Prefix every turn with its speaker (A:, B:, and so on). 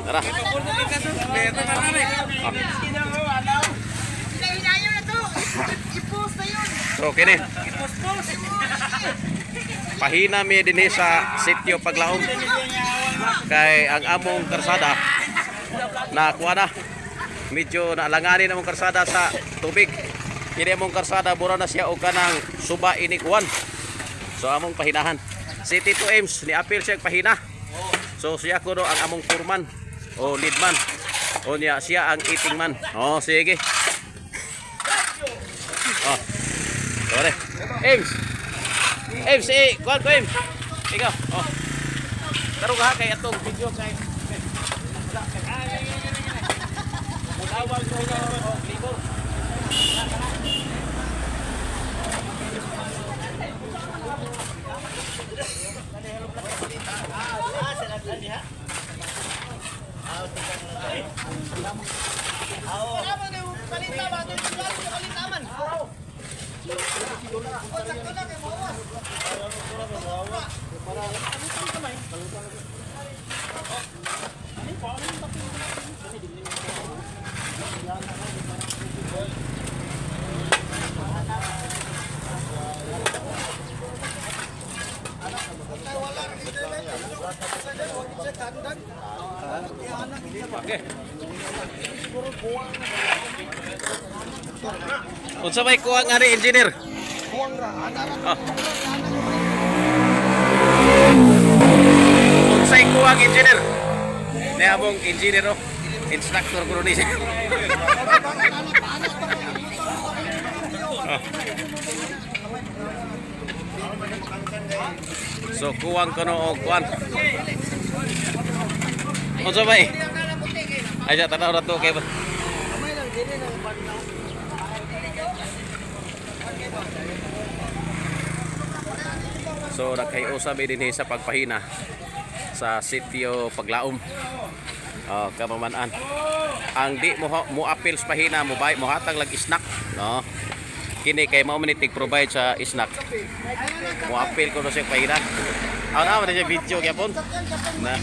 A: Tara. Oh.
B: Hinayo na to. I-post na yun.
A: So kini. Pahina mi dinhi sa sitio Paglaom. Kay ang among karsada na kuha na. Medyo naalanganin among karsada sa tubig. Kini among karsada mura na siya og kanang suba inikuan. So among pahinahan. Si Tito Ames ni apil siya pahina. So siya kuno ang among foreman o leadman. O niya siya ang eating man. Oh, sige. Oh. Sorry. Ames. Ames, eh, kuan ko Ames. Ikaw. Oh. Tarong ha kay atong video kay. Mulawang ko na oh, libor.
B: Tama na yung palita ba? Ito yung palita man. O, sakto na kay mawas.
A: Okay. Unsa may kuha nga ni engineer? Oh. Unsay kuwang engineer? Ni among engineer oh. Instructor ko ni siya. Oh. So kuwang kuno og kuan. Unsa may? Ay, siya, tanaw na to kay So nagkaiusa mi dinhi sa pagpahina sa sitio Paglaom. Oh, kamaman-an. Ang di mo mo apil sa pahina mo bay mo hatag lang snack, no? Kini kay mao man ni provide sa snack. Mo apil ko no siya pahina. Aw na man siya video gyapon. Na.